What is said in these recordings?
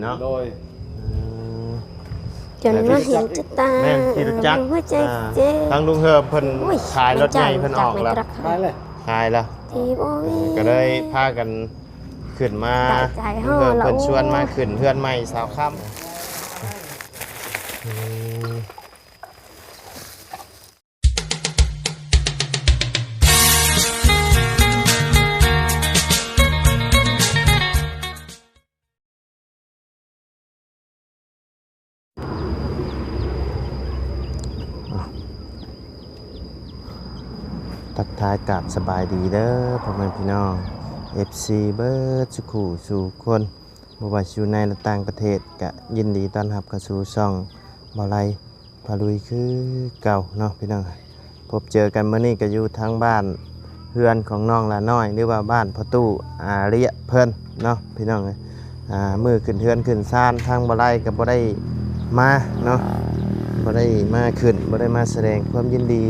ເນາະ ໂດຍ ເອີ ຈົນມາເຫັນຈະຕາ ແມ່ນທີ່ຮູ້ຈັກ ຫົວໃຈເຈັບ ອ່າ ທາງລຸງເຮີມເພິ່ນ ໂອ້ຍ ຂາຍລົດໃຫຍ່ເພິ່ນອອກແລ້ວ ຂາຍແລ້ວ ຂາຍແລ້ວ ທີ່ບໍ່ມີ ກໍເລີຍພາກັນຂຶ້ນມາ ຕາຍໃຈ ລຸງເຮີມເພິ່ນ ເຮົາລະ ຊວນມາຂຶ້ນເຮືອນໃໝ່ສາວຄຳ ອືມ. ທັກທາຍກາບສະບາຍດີເດີ ພໍ່ແມ່ພີ່ນ້ອງ ເອັຟຊີ ເບິດສູ່ຄູ່ສູ່ຄົນ ບໍ່ວ່າຊິຢູ່ໃນ ແລະ ຕ່າງປະເທດ ກະຍິນດີຕ້ອນຮັບເຂົ້າສູ່ຊ່ອງບ່າວໄລ ພາລຸຍຄືເກົ່າເນາະພີ່ນ້ອງ. ພົບເຈີກັນມື້ນີ້ກໍຢູ່ທາງບ້ານເຮືອນຂອງນ້ອງຫຼ້ານ້ອຍ ຫຼືວ່າບ້ານພໍ່ຕູ້ອາເລຍເພິ່ນເນາະພີ່ນ້ອງເອີຍ. ອ່າ ມື້ຂຶ້ນເຮືອນຂຶ້ນຊານ ທາງບໍ່ໄດ້ກໍບໍ່ໄດ້ມາເນາະ ບໍ່ໄດ້ມາຂຶ້ນ ບໍ່ໄດ້ມາສະແດງຄວາມຍິນດີ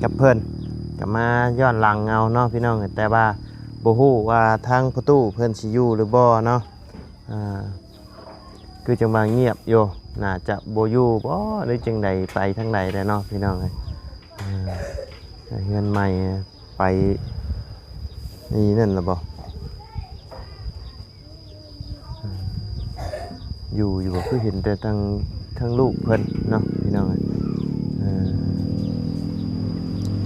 ກັບເພິ່ນ ກໍມາຍ້ອນຫຼັງເອົາເນາະພີ່ນ້ອງເອີຍ. ແຕ່ວ່າບໍ່ຮູ້ວ່າທາງພໍ່ຕູ້ເພິ່ນຊິຢູ່ຫຼືບໍ່ເນາະ ອ່າ ຄືຈັ່ງວ່າງຽບຢູ່ ໜ້າຈະບໍ່ຢູ່ບໍ່ ຫຼືຈັ່ງໃດ ໄປທາງໃດແລ້ວເນາະພີ່ນ້ອງເອີຍ. ອ່າ ເຮືອນໃໝ່ໄປນີ້ນັ້ນລະບໍ່ ຢູ່ ຢູ່ບໍ່ ຄືເຫັນແຕ່ທາງ ທາງລູກເພິ່ນເນາະພີ່ນ້ອງເອີຍ. ເອີ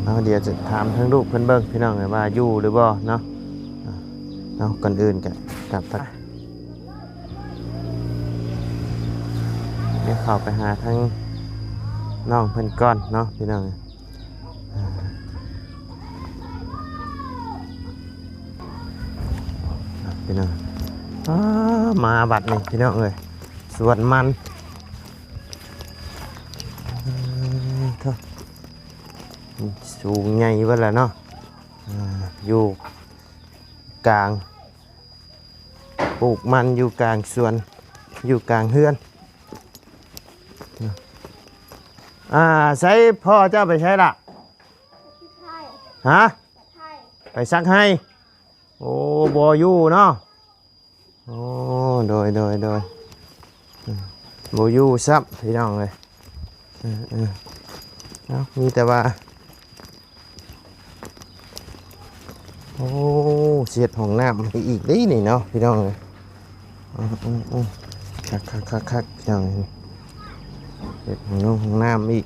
ເອົາ ດຽວຈະຖາມທາງລູກເພິ່ນເບິ່ງພີ່ນ້ອງເອີຍ ວ່າຢູ່ຫຼືບໍ່ເນາະ. ເອົາ ກ່ອນອື່ນກໍກັບທັກ ດຽວເຂົ້າໄປຫາທາງນ້ອງເພິ່ນກ່ອນເນາະພີ່ນ້ອງ. ອ່າ ພີ່ນ້ອງ ອ້າ ມາບັດນີ້ພີ່ນ້ອງເອີຍ ສວນມັນ ເອີ ໂທ້ ສູງໃຫຍ່ເບິດແລ້ວເນາະ. ອ່າ ຢູ່ກາງ ປູກມັນຢູ່ກາງສວນ ຢູ່ກາງເຮືອນ. ອ່າ ໃສພໍ່ເຈົ້າໄປໃສລະ? ຮະ? ໄປຊັກໄຮ່. ໂອ້ ບໍ່ຢູ່ເນາະ. ໂອ້ ໂດຍ ໂດຍ ໂດຍ. ອືມ ບໍ່ຢູ່ຊ້ຳພີ່ນ້ອງເອີຍ. ເອີ ເອີ ເອົາ ມີແຕ່ວ່າ ໂອ້ ຊິເຮັດຫ້ອງນ້ຳໃຫ້ອີກເດ້ນີ້ເນາະພີ່ນ້ອງເອີຍ. ອືມໆໆ ຄັກໆໆໆ ພີ່ນ້ອງເອີຍ ເຮັດຫ້ອງນ້ຳ ຫ້ອງນ້ຳອີກ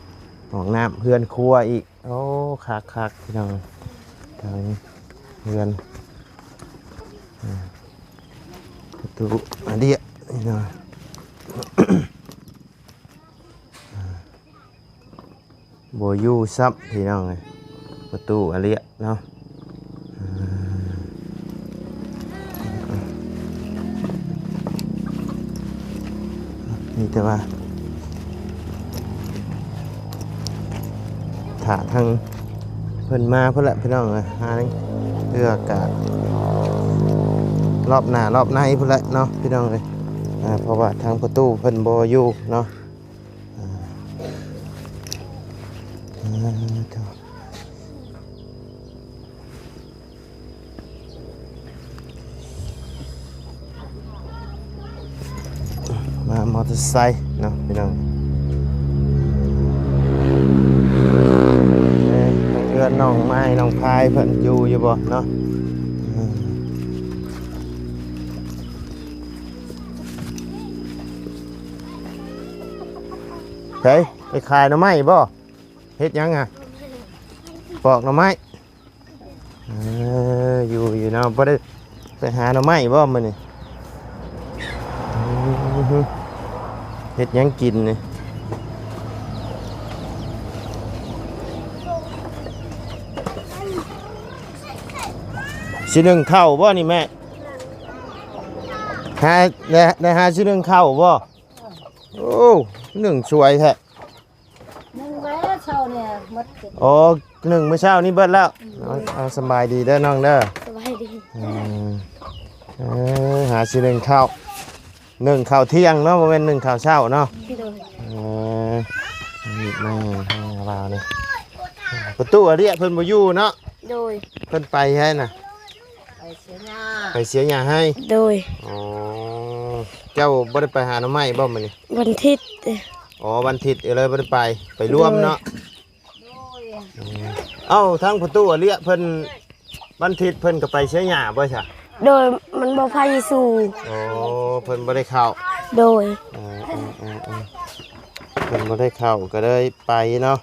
ຫ້ອງນ້ຳ ເຮືອນຄົວອີກ. ໂອ້ ຄັກໆ ພີ່ນ້ອງ ທາງເຮືອນ ອ່າ ປະຕູອາເດຍ ພີ່ນ້ອງ ອ່າ ບໍ່ຢູ່ຊ້ຳ ພີ່ນ້ອງເອີຍ ປະຕູອາເດຍເນາະ. ອ່າ ມີແຕ່ວ່າຖ້າທາງເພິ່ນມາພຸ້ນແຫຼະພີ່ນ້ອງເອີຍ ຫາເທື່ອກະລອບໜ້າລອບໃນພຸ້ນແຫຼະເນາະພີ່ນ້ອງເອີຍ. ອ່າ ເພາະວ່າທາງປະຕູເພິ່ນບໍ່ຢູ່ເນາະ. ອ່າ ເອີ ໂທ້ ມາມໍເຕີໄຊເນາະພີ່ນ້ອງ. ເອີ ທາງເຮືອນນ້ອງໄມ້ນ້ອງພາຍເພິ່ນຢູ່ ຢູ່ບໍ່ເນາະ? ເອີ ໃສ ໄປຂາຍໜໍ່ໄມ້ບໍ່? ເຮັດຫຍັງຫະ? ປອກໜໍ່ໄມ້. ເອີ ຢູ່ ຢູ່ເນາະ ບໍ່ໄດ້ໄປຫາໜໍ່ໄມ້ບໍ່ມື້ນີ້? ອືມ ເຮັດຫຍັງກິນນີ້? ຊິໜຶ້ງເຂົ້າບໍ່ນີ້ແມ່? ຫາ ໄດ້ ໄດ້ຫາຊິໜຶ້ງເຂົ້າບໍ່? ໂອ້ ໜຶ້ງສວຍແທ້. ໜຶ້ງແລ້ວເຊົ້ານີ້ໝົດ. ອໍ ໜຶ້ງມື້ເຊົ້ານີ້ເບິດແລ້ວ. ອືມ ເອົາ ເອົາ ສະບາຍດີເດີນ້ອງເດີ. ສະບາຍດີ. ອືມ ເອີ ຫາຊິໜຶ້ງເຂົ້າ ໜຶ້ງເຂົ້າທ່ຽງເນາະ ບໍ່ແມ່ນໜຶ້ງເຂົ້າເຊົ້າເນາະ. ໂດຍ. ເອີ ນີ້ແມ່ທາງລາວນີ້ ປະຕູອາເລຍເພິ່ນບໍ່ຢູ່ເນາະ. ໂດຍ. ເພິ່ນໄປໃສນະ? ໄປເສຍຫຍ້າ ໄປເສຍຫຍ້າໃຫ້. ໂດຍ. ອໍ. ເຈົ້າບໍ່ໄດ້ໄປຫາໜໍ່ໄມ້ບໍ່ມື້ນີ້? ວັນທິດ. ອໍ ວັນທິດເອີຍ ເລີຍບໍ່ໄດ້ໄປ ໄປລວມເນາະ. ໂດຍ. ເອີ ເອົ້າ ທາງປະຕູອາເລຍເພິ່ນ ວັນທິດເພິ່ນກໍໄປເສຍຫຍ້າບໍ່ຊະ? ໂດຍ ມັນບໍ່ພາຢູ່ສູ່. ໂອ້ ເພິ່ນບໍ່ໄດ້ເຂົ້າ. ໂດຍ. ເອີໆໆໆ ເພິ່ນບໍ່ໄດ້ເຂົ້າກໍເລີຍໄປເນາະ.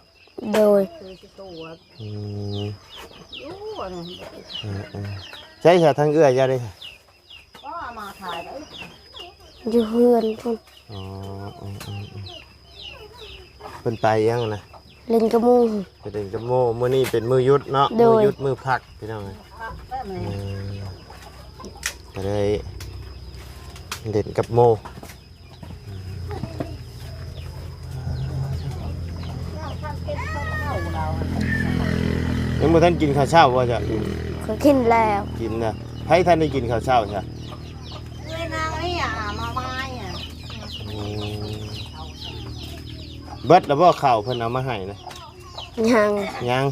ໂດຍ. ອືມ ເອີໆ ໃສຊະ ທາງເອື້ອຍເຈົ້າເດ້? ຢູ່ເຮືອນພຸ້ນ. ອໍ ເອີໆໆ ເພິ່ນໄປຫຍັງນະ? ຫຼິ້ນກັບໝູ່. ໄປຫຼິ້ນກັບໝູ່. ມື້ນີ້ເປັນມື້ຢຸດເນາະ. ໂດຍ. ມື້ຢຸດ ມື້ພັກ ພີ່ນ້ອງເອີຍ. ເອີ ກໍໄດ້ຫຼິ້ນກັບໝູ່. ຍັງບໍ່ທັນກິນເຂົ້າເຊົ້າບໍ່ເຈົ້າ? ຂ້ອຍກິນແລ້ວ. ກິນນະ. ໃຜທັນໄດ້ກິນເຂົ້າເຊົ້າຊະ? ເອື້ອຍນາງນີ້ອະ ມາມາຍອະ. ອືມ ເບິດແລ້ວບໍ່ເຂົ້າເພິ່ນເອົາມາໃຫ້ນະ? ຍັງ. ຍັງ.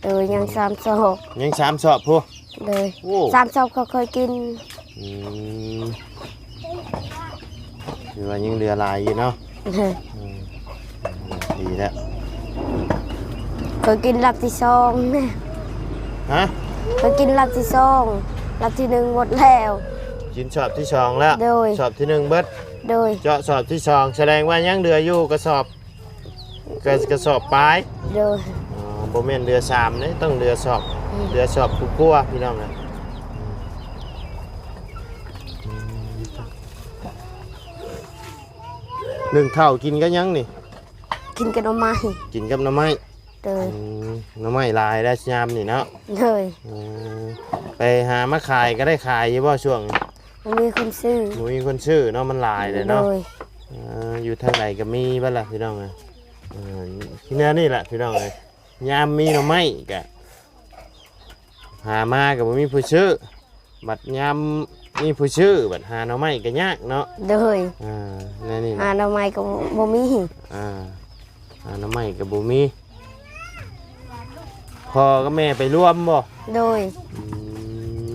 ໂດຍ ຍັງສາມຊອບ. ຍັງສາມຊອບພຸ້ນ. ໂດຍ. ໂອ້ ສາມຊອບເຂົາເຄີຍກິນ. ອືມ ຖືວ່າຍັງເຫຼືອຫຼາຍຢູ່ເນາະ. ໂດຍ. ອືມ ດີແລ້ວ. ເຄີຍກິນລັບທີສອງ. ຮະ? ເຄີຍກິນລັບທີສອງ ລັບທີໜຶ່ງໝົດແລ້ວ. ກິນຊອບທີສອງແລ້ວ. ໂດຍ. ຊອບທີໜຶ່ງເບິດ. ໂດຍ. ເຈາະຊອບທີສອງ ສະແດງວ່າຍັງເຫຼືອຢູ່ກະສອບ ກະ ກະສອບປາຍ. ໂດຍ. ອໍ ບໍ່ແມ່ນເດືອສາມເດ້ ຕ້ອງເດືອສອບ. ອືມ ເດືອສອບກວ່າໆ ພີ່ນ້ອງເອີຍ. ອືມ ໜຶ້ງເຂົ້າກິນກັບຫຍັງນີ້? ກິນກັບໜໍ່ໄມ້. ກິນກັບໜໍ່ໄມ້. ໂດຍ. ອືມ ໜໍ່ໄມ້ຫຼາຍແລ້ວຍາມນີ້ເນາະ. ໂດຍ. ອືມ ໄປຫາມາຂາຍກໍໄດ້ຂາຍຢູ່ບໍ່ຊ່ວງນີ້? ບໍ່ມີຄົນຊື້. ບໍ່ມີຄົນຊື້ເນາະ ມັນຫຼາຍແລ້ວເນາະ. ໂດຍ. ເອີ ຢູ່ທາງໃດກໍມີເບິດລະ ພີ່ນ້ອງເອີຍ. ເອີ ແນວນີ້ແຫຼະ ພີ່ນ້ອງເອີຍ ຍາມມີໜໍ່ໄມ້ກະຫາມາກໍບໍ່ມີຜູ້ຊື້ ບັດຍາມມີຜູ້ຊື້ ບັດຫາໜໍ່ໄມ້ກໍຍາກເນາະ. ໂດຍ. ອ່າ ແນວນີ້ ຫາໜໍ່ໄມ້ກໍບໍ່ມີ. ອ່າ ຫາໜໍ່ໄມ້ກໍບໍ່ມີ. ພໍ່ກັບແມ່ໄປລວມບໍ່? ໂດຍ. ອືມ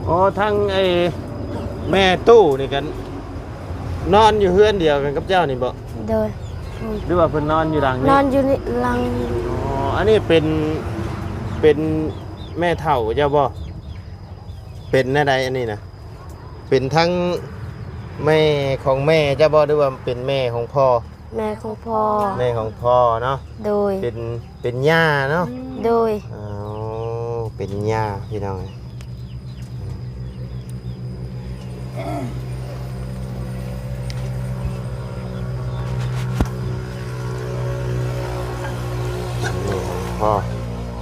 ໂອ້ ທັງໄອ້ແມ່ຕູ້ນີ້ກັນ ນອນຢູ່ເຮືອນດຽວກັນກັບເຈົ້ານີ້ບໍ່? ໂດຍ. ອືມ ຫຼືວ່າເພິ່ນນອນຢູ່ຫຼັງນີ້? ນອນຢູ່ນີ້ຫຼັງ. ອໍ ອັນນີ້ເປັນ ເປັນແມ່ເຖົ້າເຈົ້າບໍ່? ເປັນແນວໃດອັນນີ້ນະ? ເປັນທັງແມ່ຂອງແມ່ເຈົ້າບໍ່ ຫຼືວ່າເປັນແມ່ຂອງພໍ່? ແມ່ຂອງພໍ່. ແມ່ຂອງພໍ່ເນາະ. ໂດຍ. ເປັນ ເປັນຍ່າເນາະ. ໂດຍ. ອໍ ເປັນຍ່າ ພີ່ນ້ອງເອີຍ. ແມ່ຂອງພໍ່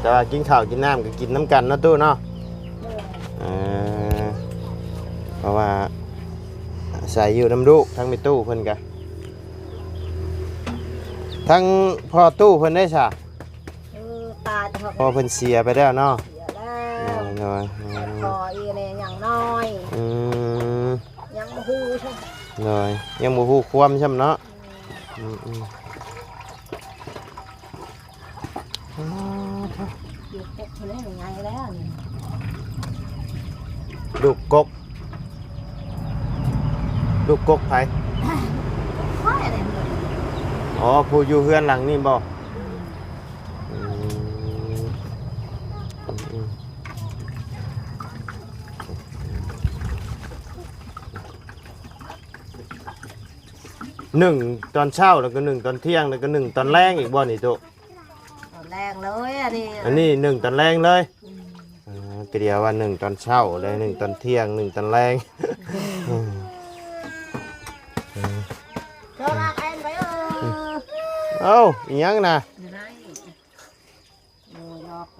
ແຕ່ວ່າກິນເຂົ້າກິນນ້ຳກໍກິນນຳກັນເນາະ ຕູ້ເນາະ. ເອີ ເພາະວ່າອາໄສຢູ່ນຳລູກ ທັງແມ່ຕູ້ເພິ່ນກະ ທັງພໍ່ຕູ້ເພິ່ນໄດ້ຊະ? ເອີ ຕາຍແລ້ວ. ພໍ່ເພິ່ນເສຍໄປແລ້ວເນາະ? ເສຍແລ້ວ. ໂດຍ ໂດຍ. ພໍ່ອີແມ່ຍັງນ້ອຍ. ອືມ ຍັງບໍ່ຮູ້ຊ້ຳ. ໂດຍ ຍັງບໍ່ຮູ້ຄວາມຊ້ຳເນາະ. ອືມ ອືມ ອືມ. ອໍ ລູກກົກເພິ່ນໃຫຍ່ແລ້ວນີ້. ລູກກົກ ລູກກົກໃຜ? ຂ້ອຍແຫຼະ. ອໍ ຜູ້ຢູ່ເຮືອນຫຼັງນີ້ບໍ່? ອືມ ອືມ ອືມ. ໜຶ້ງຕອນເຊົ້າ ແລ້ວກໍໜຶ້ງຕອນທ່ຽງ ແລ້ວກໍໜຶ້ງຕອນແລງອີກບໍ່ນີ້ ຕູ້? ຕອນແລງເລີຍອັນນີ້. ອັນນີ້ໜຶ້ງຕອນແລງເລີຍ. ອືມ ເອີ ກະດຽວວ່າໜຶ້ງຕອນເຊົ້າ ແລ້ວໜຶ້ງຕອນທ່ຽງ ໜຶ້ງຕອນແລງ. ອືມ ເຈົ້າລາກແອນໄປເອີ. ເອົ້າ ອີຫຍັງນະ?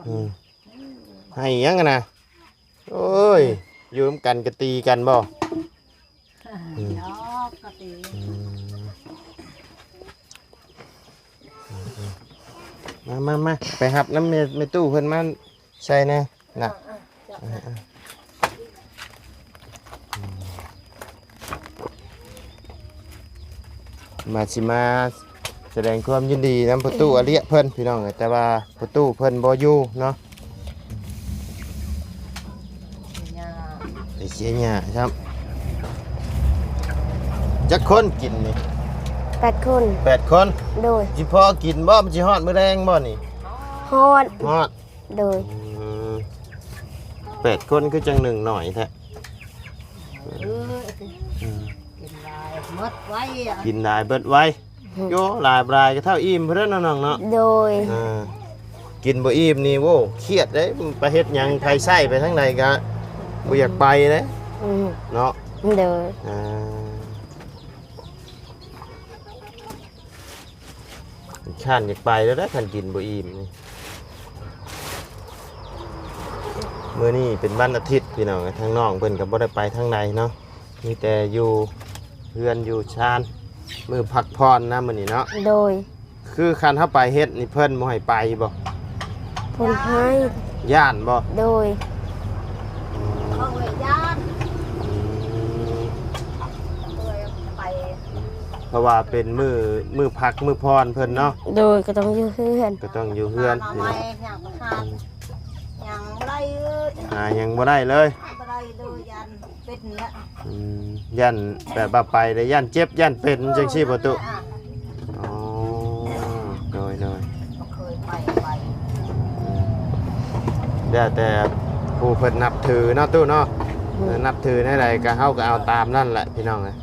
ອືມ ໃຫ້ຫຍັງນະ? ໂອ້ຍ ຢູ່ນຳກັນກໍຕີກັນບໍ່? ອືມ ຫຍອກກໍຕີ. ອືມ ມາ ມາ ມາ ໄປຮັບນຳແມ່ ແມ່ຕູ້ເພິ່ນມາໃສ່ແດ່ນະ. ເອີ ເອີ ເອີ ມາ ຊິມາສະແດງຄວາມຍິນດີນຳພໍ່ຕູ້ອາເລຍເພິ່ນ ພີ່ນ້ອງເອີຍ, ແຕ່ວ່າພໍ່ຕູ້ເພິ່ນບໍ່ຢູ່ເນາະ. ໄປເສຍຫຍ້າຊ້ຳ. ຈັກຄົນກິນນີ້? ແປດຄົນ. ແປດຄົນ? ໂດຍ. ຊິພໍກິນບໍ່? ມັນຊິຮອດມື້ແລງບໍ່ນີ້? ຮອດ. ຮອດ. ໂດຍ. ອືມ ແປດຄົນຄືຈັ່ງໜຶ່ງໜ້ອຍແທ້. ເອີ ອືມ ກິນຫຼາຍໝົດໄວ ກິນຫຼາຍເບິດໄວ. ໂຢ ຫຼາຍບໍ່ຫຼາຍກໍເທົ່າອີ່ມພຸ້ນເດີເນາະນ້ອງເນາະ. ໂດຍ. ເອີ ກິນບໍ່ອີ່ມນີ້ ໂອ້ ຄຽດເດ້ ໄປເຮັດຫຍັງ ໃຜໃຊ້ໄປທາງໃດກໍບໍ່ຢາກໄປເດ້. ອືມ ເນາະ. ໂດຍ. ອ່າ ຄ້ານຢາກໄປແລ້ວ ຄັນກິນບໍ່ອີ່ມນີ້. ມື້ນີ້ເປັນວັນອາທິດ ພີ່ນ້ອງ, ທາງນ້ອງເພິ່ນກໍບໍ່ໄດ້ໄປທາງໃດເນາະ, ມີແຕ່ຢູ່ເຮືອນຢູ່ຊານ ມື້ພັກຜ່ອນນະມື້ນີ້ເນາະ. ໂດຍ. ຄືຄັນເຮົາໄປເຮັດນີ້ ເພິ່ນບໍ່ໃຫ້ໄປບໍ່? ເພິ່ນໃຫ້. ຢ້ານບໍ່? ໂດຍ. ເຂົາເອີຍຢ້ານ. ອືມ ເອີຍໄປ ເພາະວ່າເປັນມື້ ມື້ພັກມື້ຜ່ອນເພິ່ນເນາະ. ໂດຍ. ກໍຕ້ອງຢູ່ເຮືອນ ກໍຕ້ອງຢູ່ເຮືອນ. ຫາໜໍ່ໄມ້ ຫຍັງບໍ່ທັນ ຫຍັງບໍ່ໄດ້ເອີຍ ຫາຫຍັງບໍ່ໄດ້ເລີຍ. ບໍ່ໄດ້ເລີຍ ຢ້ານ ເປັນແລ້ວ. ອືມ ຢ້ານແບບວ່າໄປແລ້ວຢ້ານເຈັບຢ້ານເປັນຈັ່ງຊີ້ບໍ່ຕຸ? ອໍ ໂດຍ ໂດຍ. ບໍ່ເຄີຍໄປ ໄປ ອືມ ແລ້ວແຕ່ຜູ້ເພິ່ນນັບຖືເນາະຕຸເນາະ. ອືມ ເອີ ນັບຖືແນວໃດກໍ ເຮົາກໍເອົາຕາມນັ້ນແຫຼະ ພີ່ນ້ອງເອີຍ.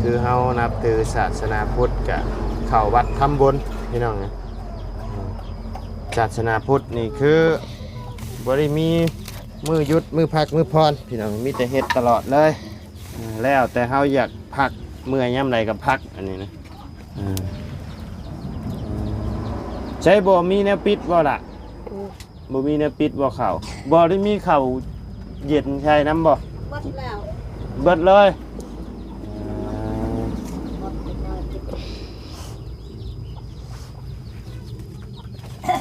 ຄືເຮົານັບຖືສາສະໜາພຸດ ກະເຂົ້າວັດທຳບຸນ ພີ່ນ້ອງເອີຍ. ອືມ ສາສະໜາພຸດນີ້ຄື ບໍ່ໄດ້ມີມື້ຢຸດ ມື້ພັກ ມື້ຜ່ອນ ພີ່ນ້ອງ, ມີແຕ່ເຮັດຕະຫຼອດເລີຍ. ເອີ ແລ້ວແຕ່ເຮົາຢາກພັກ ເມື່ອຍາມໃດກໍພັກ ອັນນີ້ນະ. ເອີ ໃຊ້ບໍ່ມີແນວປິດບໍ່ລະ? ອືມ ບໍ່ມີແນວປິດບໍ່ເຂົ້າ? ບໍ່ໄດ້ມີເຂົ້າເຢັນໃສ່ນຳບໍ່? ເບິດແລ້ວ ເບິດເລີຍ. ເອີ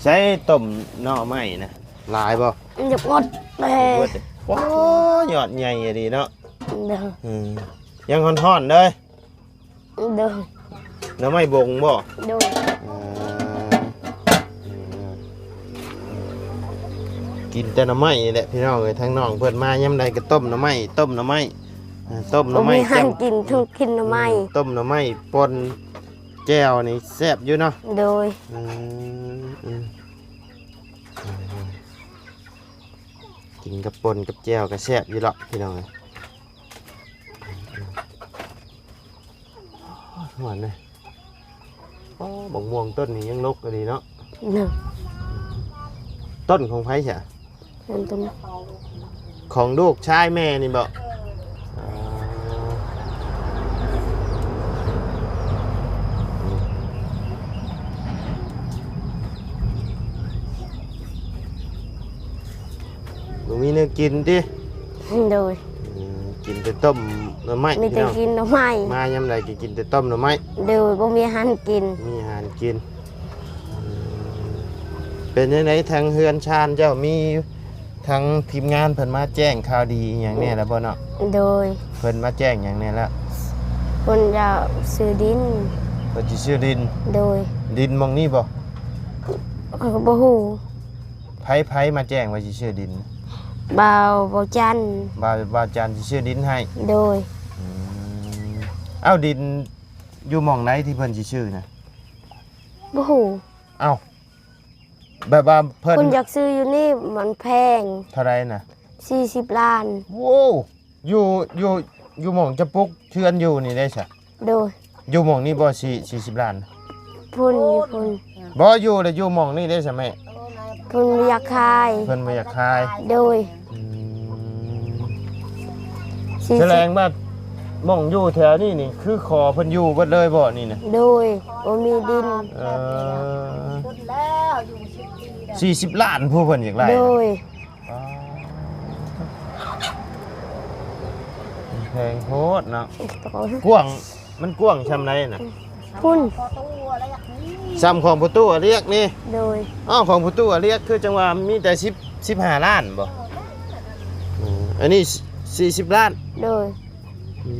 ໃຊ້ຕົ້ມໜໍ່ໄມ້ນະ ຫຼາຍບໍ່? ຢາກໝົດແລ້ວ. ໂອ້ ຍອດໃຫຍ່ອີ່ຫຼີເນາະ. ໂດຍ. ອືມ ຍັງຮ້ອນໆເດີ. ໂດຍ. ໜໍ່ໄມ້ບົງບໍ່? ໂດຍ. ເອີ ກິນແຕ່ໜໍ່ໄມ້ນີ້ແຫຼະ ພີ່ນ້ອງເອີຍ. ທາງນ້ອງເພິ່ນມາຍາມໃດກໍຕົ້ມໜໍ່ໄມ້ ຕົ້ມໜໍ່ໄມ້ ເອີ ຕົ້ມໜໍ່ໄມ້ ບໍ່ມີຫຍັງກິນ ເຈົ້າ ທຸກກິນໜໍ່ໄມ້. ອືມ ຕົ້ມໜໍ່ໄມ້ປົ່ນແຈ່ວນີ້ແຊບຢູ່ເນາະ. ໂດຍ. ອືມ ອືມ ກິນກັບປົ່ນກັບແຈ່ວກໍແຊບຢູ່ເນາະ ພີ່ນ້ອງເອີຍ. ຫວານເດ້. ອໍ ບັກມ່ວງຕົ້ນນີ້ຍັງດົກອີ່ຫຼີເນາະ. ໂດຍ. ຕົ້ນຂອງໃຜຊະ? ຕົ້ນ ຂອງລູກຊາຍແມ່ນີ້ບໍ? ອໍ ບໍ່ມີແນວກິນຕິ? ໂດຍ. ອືມ ກິນແຕ່ຕົ້ມໜໍ່ໄມ້ ມີແຕ່ ພີ່ນ້ອງ ກິນໜໍ່ໄມ້. ມາຍາມໃດກໍກິນແຕ່ຕົ້ມໜໍ່ໄມ້. ໂດຍ. ບໍ່ມີອາຫານກິນ ມີອາຫານກິນ. ອືມ ເປັນຈັ່ງໃດທາງເຮືອນຊານເຈົ້າ ມີທາງທີມງານເພິ່ນມາແຈ້ງຂ່າວດີອີ່ຫຍັງແດ່ແລ້ວບໍ່ເນາະ? ໂດຍ. ເພິ່ນມາແຈ້ງຫຍັງແດ່ແລ້ວ? ເພິ່ນຢາກຊື້ດິນ. ເພິ່ນຊິຊື້ດິນ? ໂດຍ. ດິນໝ່ອງນີ້ບໍ່? ຂ້ອຍກໍບໍ່ຮູ້. ໃຜ ໃຜມາແຈ້ງວ່າຊິຊື້ດິນ? ບ່າວ ບ່າວຈັນ. ບ່າວ ບ່າວຈັນຊິຊື້ດິນໃຫ້? ໂດຍ. ອືມ ເອົ້າ ດິນຢູ່ໝ່ອງໃດທີ່ເພິ່ນຊິຊື້ນະ? ບໍ່ຮູ້. ເອົ້າ ແບບວ່າເພິ່ນ ເພິ່ນຢາກຊື້ຢູ່ນີ້ ມັນແພງ. ເທົ່າໃດນະ? ສີ່ສິບລ້ານ. ໂອ້ ຢູ່ ຢູ່ ຢູ່ໝ່ອງຈະປຸກເຮືອນຢູ່ນີ້ໄດ້ຊະ? ໂດຍ. ຢູ່ໝ່ອງນີ້ບໍ່ ສີ່ ສີ່ສິບລ້ານ? ພຸ້ນ ຢູ່ພຸ້ນ. ບໍ່ ຢູ່ແລ້ວຢູ່ໝ່ອງນີ້ໄດ້ຊະແມ່? ເພິ່ນບໍ່ຢາກຂາຍ. ເພິ່ນບໍ່ຢາກຂາຍ. ໂດຍ. ອືມ ສີ່ສິບ ສະແດງວ່າໝ່ອງຢູ່ແຖວນີ້ນີ້ ຄືຂໍເພິ່ນຢູ່ເບິດເລີຍບໍ່ນີ້ນະ? ໂດຍ. ບໍ່ມີດິນ. ເອີ ພຸ້ນແລ້ວ ຢູ່ສິບປີແລ້ວ. ສີ່ສິບລ້ານຜູ້ເພິ່ນຢາກໄດ້. ໂດຍ. ອໍ ແພງໂພດເນາະ. ໂອ້ຍ ກວ້າງ ມັນກວ້າງຊ່ຳໃດນະ? ພຸ້ນ ຊ່ຳຂອງພໍ່ຕູ້ອາລຽກນີ້. ໂດຍ. ອ້າວ ຂອງພໍ່ຕູ້ອາລຽກຄືຈັ່ງວ່າມີແຕ່ສິບ ສິບຫ້າລ້ານບໍ່? ເອີ ອັນນີ້ສີ່ສິບລ້ານ. ໂດຍ. ອື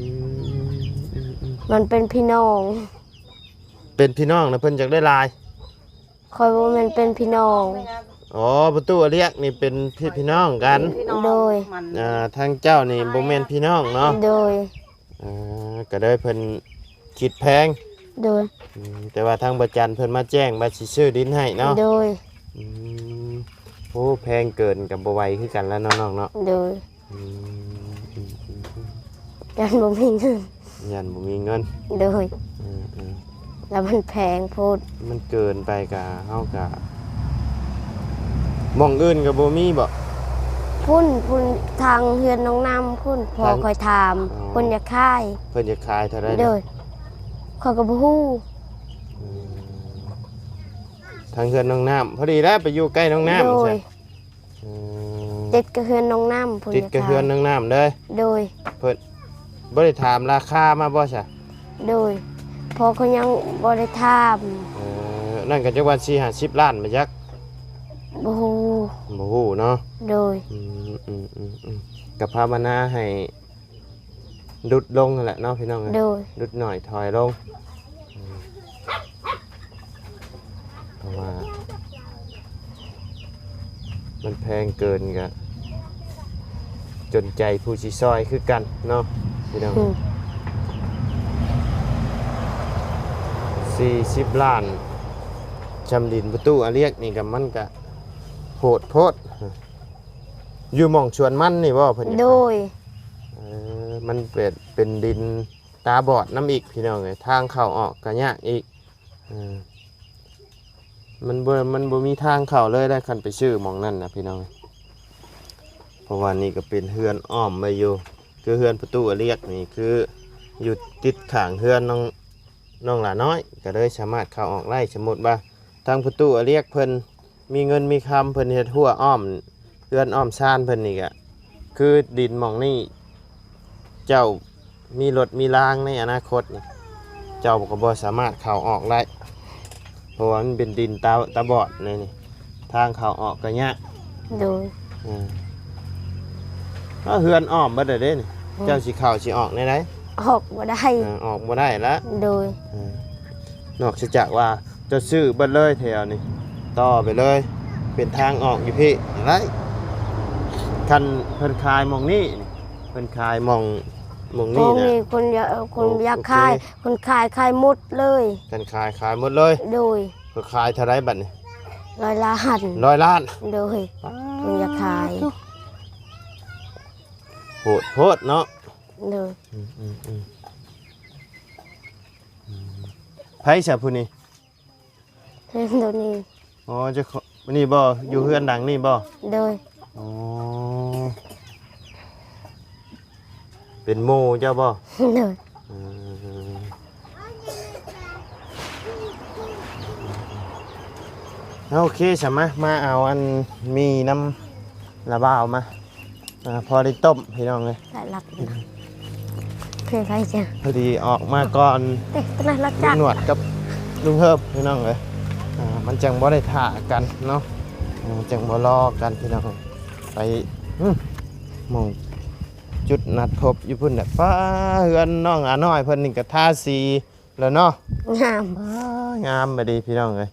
ມ ມັນເປັນພີ່ນ້ອງ ເປັນພີ່ນ້ອງນະ ເພິ່ນຢາກໄດ້ຫຼາຍ. ຂ້ອຍບໍ່ແມ່ນເປັນພີ່ນ້ອງ. ອໍ ປະຕູອາລຽກນີ້ເປັນພີ່ ພີ່ນ້ອງກັນ. ໂດຍ. ອ່າ ທາງເຈົ້ານີ້ບໍ່ແມ່ນພີ່ນ້ອງເນາະ. ໂດຍ. ອ່າ ກໍເລີຍເພິ່ນຄິດແພງ. ໂດຍ. ອືມ ແຕ່ວ່າທາງບໍ່ຈັນເພິ່ນມາແຈ້ງວ່າຊິຊື້ດິນໃຫ້ເນາະ. ໂດຍ. ອືມ ໂອ້ ແພງເກີນກໍບໍ່ໄຫວຄືກັນແລ້ວເນາະນ້ອງເນາະ. ໂດຍ. ອືມ ຢ້ານບໍ່ມີເງິນ. ຢ້ານບໍ່ມີເງິນ. ໂດຍ. ເອີໆ ແລ້ວມັນແພງໂພດ. ມັນເກີນໄປກະ ເຮົາກະ ໝ່ອງອື່ນກໍບໍ່ມີບໍ? ພຸ້ນ ພຸ້ນ ທາງເຮືອນນ້ອງນ້ຳພຸ້ນ ພໍ່ຂ້ອຍຖາມ. ອໍ ເພິ່ນຢາກຂາຍ. ເພິ່ນຢາກຂາຍເທົ່າໃດ? ໂດຍ. ຂ້ອຍກໍບໍ່ຮູ້. ອືມ ທາງເຮືອນນ້ອງນ້ຳ ພໍດີແລ້ວໄປຢູ່ໃກ້ນ້ອງນ້ຳ. ໂດຍ. ອືມ ຕິດກັບເຮືອນນ້ອງນ້ຳພຸ້ນ. ຕິດກັບເຮືອນນ້ອງນ້ຳເລີຍ. ໂດຍ. ເພິ່ນບໍ່ໄດ້ຖາມລາຄາມາບໍ່ຊະ? ໂດຍ. ພໍ່ເຂົາຍັງບໍ່ໄດ້ຖາມ. ເອີ ນັ້ນກໍຈັກວ່າສີ່ຫ້າສິບລ້ານບໍ່ຈັກ? ບໍ່ຮູ້. ບໍ່ຮູ້ເນາະ. ໂດຍ. ອືມ ອືມ ອືມ ອືມ ກໍພາວະນາໃຫ້ ຫຼຸດລົງຫັ້ນແຫຼະເນາະພີ່ນ້ອງເອີຍ. ໂດຍ. ຫຼຸດໜ້ອຍຖອຍລົງ ເພາະວ່າມັນແພງເກີນ ກະຈົນໃຈຜູ້ຊິຊ່ອຍຄືກັນເນາະພີ່ນ້ອງ. ອືມ ສີ່ສິບລ້ານ ຊຳດິນປະຕູອາລຽກນີ້ກະ ມັນກະໂຫດໂພດ. ຢູ່ໝ່ອງສວນມັນນີ້ບໍ່ເພິ່ນ? ໂດຍ. ເອີ ມັນເປັນ ເປັນດິນຕາບອດນຳອີກພີ່ນ້ອງເອີຍ ທາງເຂົ້າອອກກໍຍາກອີກ. ເອີ ມັນບໍ່ ມັນບໍ່ມີທາງເຂົ້າເລີຍໄດ໋ ຄັນໄປຊື້ໝ່ອງນັ້ນນະພີ່ນ້ອງ. ເພາະວ່ານີ້ກໍເປັນເຮືອນອ້ອມໄວ້ຢູ່ ຄືເຮືອນປະຕູອາລຽກນີ້ ຄືຢູ່ຕິດຂ້າງເຮືອນນ້ອງ ນ້ອງຫຼ້ານ້ອຍ ກໍເລີຍສາມາດເຂົ້າອອກໄດ້. ສົມມຸດວ່າທາງປະຕູອາລຽກເພິ່ນ ມີເງິນມີຄຳ ເພິ່ນເຮັດຮົ້ວອ້ອມເຮືອນອ້ອມຊານເພິ່ນນີ້ກະ ຄືດິນໝ່ອງນີ້ ເຈົ້າມີລົດມີລາງໃນອະນາຄົດນີ້ ເຈົ້າກໍບໍ່ສາມາດເຂົ້າອອກໄດ້ ເພາະວ່າມັນເປັນດິນຕາ ຕາບອດໃນນີ້ ທາງເຂົ້າອອກກໍຍາກ. ໂດຍ. ເອີ ເຮືອນອ້ອມເບິດແລ້ວເດ້ນີ້. ອືມ ເຈົ້າຊິເຂົ້າຊິອອກແນວໃດ? ອອກບໍ່ໄດ້. ເອີ ອອກບໍ່ໄດ້ລະ. ໂດຍ. ເອີ ນອກເສຍຈາກວ່າເຈົ້າຊື້ເບິດເລີຍແຖວນີ້ ຕໍ່ໄປເລີຍ ເປັນທາງອອກຢູ່ພີ້ໄດ້. ຄັນເພິ່ນຂາຍໝ່ອງນີ້ ເພິ່ນຂາຍໝ່ອງ ໝ່ອງນີ້ນະ ມີຄົນຢາກ ຄົນ ໂອ ຢາກຂາຍ ໂອເຄ ຄົນຂາຍ ຂາຍໝົດເລີຍ. ຄັນຂາຍ ຂາຍໝົດເລີຍ. ໂດຍ. ເພິ່ນຂາຍເທົ່າໃດບັດນີ້? ຮ້ອຍລ້ານ. ຮ້ອຍລ້ານ. ໂດຍ. ປ້າດ ເພິ່ນຢາກຂາຍ. ໂຫດໂພດເນາະ. ໂດຍ. ອືມໆໆ ອືມ ໃຜຊະຜູ້ນີ້? ເຮືອນໂຕນີ້. ອໍ ເຈົ້າຂອງ ນີ້ບໍ່? ຢູ່ເຮືອນຫຼັງນີ້ບໍ່? ໂດຍ. ອໍ ເປັນໝູ່ເຈົ້າບໍ່? ໂດຍ. ເອີ ໂອເຄ ສະ ມາ ມາເອົາອັນໝີ່ນຳລາວບ່າວມາ. ອ່າ ພໍໄດ້ຕົ້ມພີ່ນ້ອງເອີຍ. ຫຼາຍຫຼັກຢູ່ນະ ເຄີຍໄປຈ້ະ ພໍດີອອກມາກ່ອນ. ເຕະ ຕົວນັ້ນຫຼັກຈັກ ລຸງໜວດກັບລຸງເຮີບພີ່ນ້ອງເອີຍ. ອ່າ ມັນຈັ່ງບໍ່ໄດ້ຖ້າກັນເນາະ. ອ່າ ຈັ່ງບໍ່ລໍກັນພີ່ນ້ອງ. ໄປ ຫື ໝ່ອງຈຸດນັດພົບຢູ່ພຸ້ນແຫຼະ. ປ້າ ເຮືອນນ້ອງອານ້ອຍເພິ່ນນີ້ກໍທາສີ ແລ້ວເນາະ. ງາມ ວ້າ ງາມອີ່ຫຼີພີ່ນ້ອງເອີຍ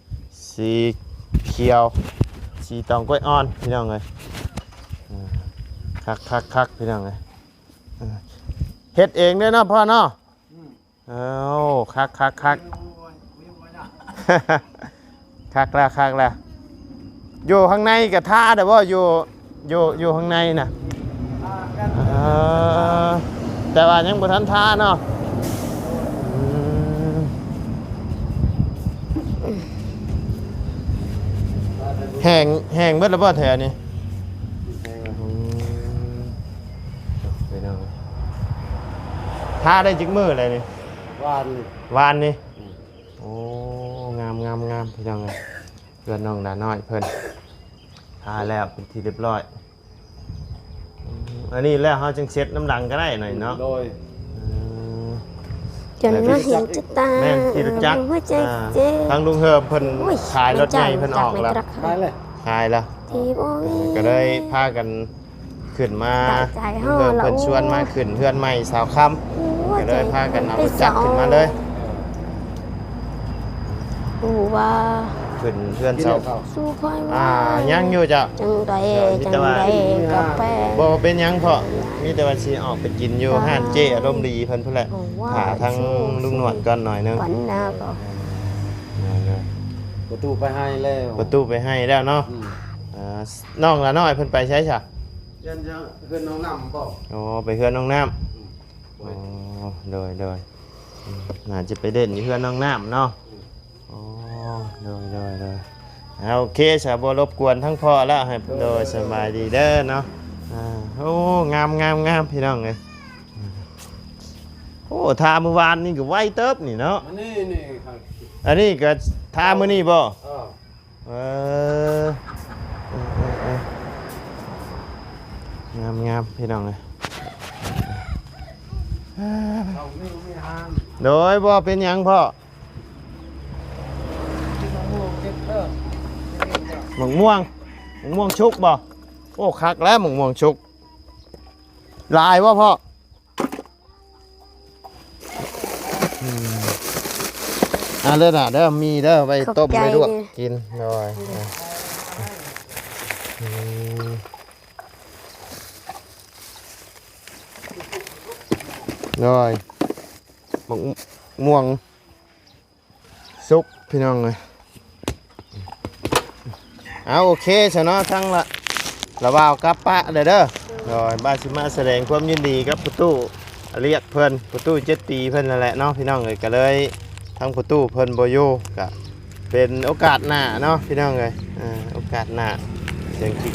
ສີຂຽວ ສີຕອງກ້ວຍອ່ອນພີ່ນ້ອງເອີຍ. ເອີ ຄັກໆໆ ພີ່ນ້ອງເອີຍ. ເອີ ເຮັດເອງເດ້ເນາະພໍ່ເນາະ. ອືມ ເອົາ ຄັກໆໆ ຄັກແລ້ວ ຄັກແລ້ວ. ຢູ່ຂ້າງໃນກະທາແລ້ວບໍ່? ຢູ່ ຢູ່ ຢູ່ຂ້າງໃນນະ. ເອີ ແຕ່ວ່າຍັງບໍ່ທັນທາເນາະ. ອືມ ແຫ້ງ ແຫ້ງເບິດແລ້ວບໍ່ແຖວນີ້? ອືມ ໄປເນາະ. ທາໄດ້ຈັກມື້ແລ້ວນີ້? ວານນີ້ ວານນີ້. ອືມ ໂອ້ ງາມໆໆ ພີ່ນ້ອງເອີຍ. ເຮືອນນ້ອງດານ້ອຍເພິ່ນທາແລ້ວເປັນທີ່ຮຽບຮ້ອຍ. ອືມ ອັນນີ້ແລ້ວເຮົາຈຶ່ງເຊັດນຳຫຼັງກໍໄດ້ໜ້ອຍເນາະ. ໂດຍ. ອືມ ຈົນມາເຫັນຈະຕາ ແມ່ນ ທີ່ຮູ້ຈັກ ຫົວໃຈເຈັບ. ອ່າ ທາງລຸງເຮີບເພິ່ນ ໂອ້ຍ ຂາຍລົດໃຫຍ່ເພິ່ນອອກແລ້ວ ຂາຍແລ້ວ ຂາຍແລ້ວ. ທີ່ບໍ່ມີ ກໍເລີຍພາກັນ ຂຶ້ນມາ ເພິ່ນຊວນມາຂຶ້ນເຮືອນໃໝ່ສາວຄຳ ກໍເລີຍພາກັນເອົາລົດຈັກຂຶ້ນມາເລີຍ. ຮູ້ວ່າ ຂຶ້ນເຮືອນເຊົາ. ສູ່ຂ້ອຍວ່າ ອ່າ ຍັງຢູ່ເຈົ້າ. ຈັ່ງໃດ ເອີ ມີແຕ່ວ່າ ຈັ່ງໃດກໍໄປ ບໍ່ເປັນຫຍັງເພາະ ມີແຕ່ວ່າຊິອອກໄປກິນຢູ່ຮ້ານເຈ້ອາລົມດີເພິ່ນພຸ້ນແຫຼະ. ຖ້າທາງລຸງໜວດກ່ອນໜ້ອຍໜຶ່ງ. ປະຕູໄປໃຫ້ແລ້ວ ປະຕູໄປໃຫ້ແລ້ວເນາະ. ອືມ ອ່າ ນ້ອງລະນ້ອຍເພິ່ນໄປໃສຊະ? ເຮືອນ ເຮືອນນ້ອງນ້ຳບໍ? ອໍ ໄປເຮືອນນ້ອງນ້ຳ. ອືມ ອໍ ໂດຍໆ ອືມ ໜ້າຈະໄປເລ່ນຢູ່ເຮືອນນ້ອງນ້ຳເນາະ. ອືມ ອໍ ໂດຍໆໆ ອ່າ ໂອເຄ ສະ ບໍ່ລົບກວນທັງພໍ່ແລ້ວ ໃຫ້ ໂດຍ ສະບາຍດີເດີເນາະ. ອ່າ ໂອ້ ງາມໆໆ ພີ່ນ້ອງເອີຍ. ໂອ້ ທາມື້ວານນີ້ກໍໄວເຕີບນີ້ເນາະ. ອັນນີ້ ນີ້ ອັນນີ້ກໍທາມື້ນີ້ບໍ? ເອີ ເອີ ເອີ ເອີ ເອີ ງາມໆ ພີ່ນ້ອງເອີຍ. ໂດຍ ບໍ່ເປັນຫຍັງພໍ່. ໝາກມ່ວງ ໝາກມ່ວງສຸກບໍ່? ໂອ້ ຄັກແລ້ວ ໝາກມ່ວງສຸກ. ຫຼາຍບໍ່ພໍ່? ອືມ ອ່າ ເດີນະເດີ ມີເດີ ໄວ້ຕົ້ມ ຂອບໃຈ ໄວ້ລວກກິນ. ໂດຍ ອືມ ໂດຍ ໝາກມ່ວງ ສຸກ ພີ່ນ້ອງເອີຍ. ເອົາ ໂອເຄຊະເນາະ ທັງລະ ລະບ່າວກັບປະເດີເດີ. ໂດຍ ບ່າວຊິມາສະແດງຄວາມຍິນດີກັບປະຕູລຽກເພິ່ນ ປະຕູເຈັດປີເພິ່ນນັ້ນແຫຼະເນາະ ພີ່ນ້ອງເອີຍ. ກໍເລີຍທາງປະຕູເພິ່ນບໍ່ຢູ່ ກະເປັນໂອກາດໜ້າເນາະ ພີ່ນ້ອງເອີຍ. ເອີ ໂອກາດໜ້າ ຈັ່ງຊິ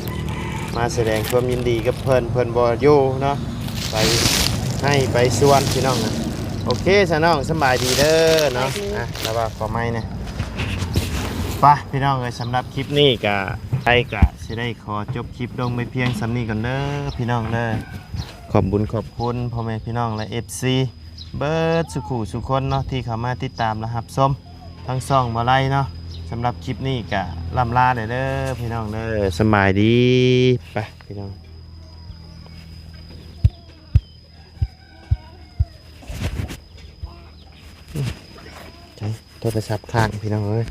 ມາສະແດງຄວາມຍິນດີກັບເພິ່ນ ເພິ່ນບໍ່ຢູ່ເນາະ ໄປໄຮ່ໄປສວນ ພີ່ນ້ອງເອີຍ. ໂອເຄຊະນ້ອງ ສະບາຍດີເດີເນາະ. ສະບາຍດີ. ອ່ະ ລະວ່າຂໍໄມ້ແດ່ ໄປພີ່ນ້ອງເອີຍ. ສຳລັບຄລິບນີ້ກະ ໄອກະຊິໄດ້ຂໍຈົບຄລິບລົງໄປພຽງສ່ຳນີ້ກ່ອນເດີພີ່ນ້ອງເດີ. ຂອບບຸນຂອບຄຸນພໍ່ແມ່ພີ່ນ້ອງ ແລະ ເອັຟຊີ ເບີດສູ່ຄູ່ສູ່ຄົນເນາະ ທີ່ເຂົ້າມາຕິດຕາມ ແລະ ຮັບຊົມ ທາງຊ່ອງບໍ່ໄລເນາະ. ສຳລັບຄລິບນີ້ກະລ່ຳລາແດ່ເດີພີ່ນ້ອງເດີ ສະບາຍດີ. ໄປພີ່ນ້ອງ ໂທລະສັບຄ້າງພີ່ນ້ອງເອີຍ.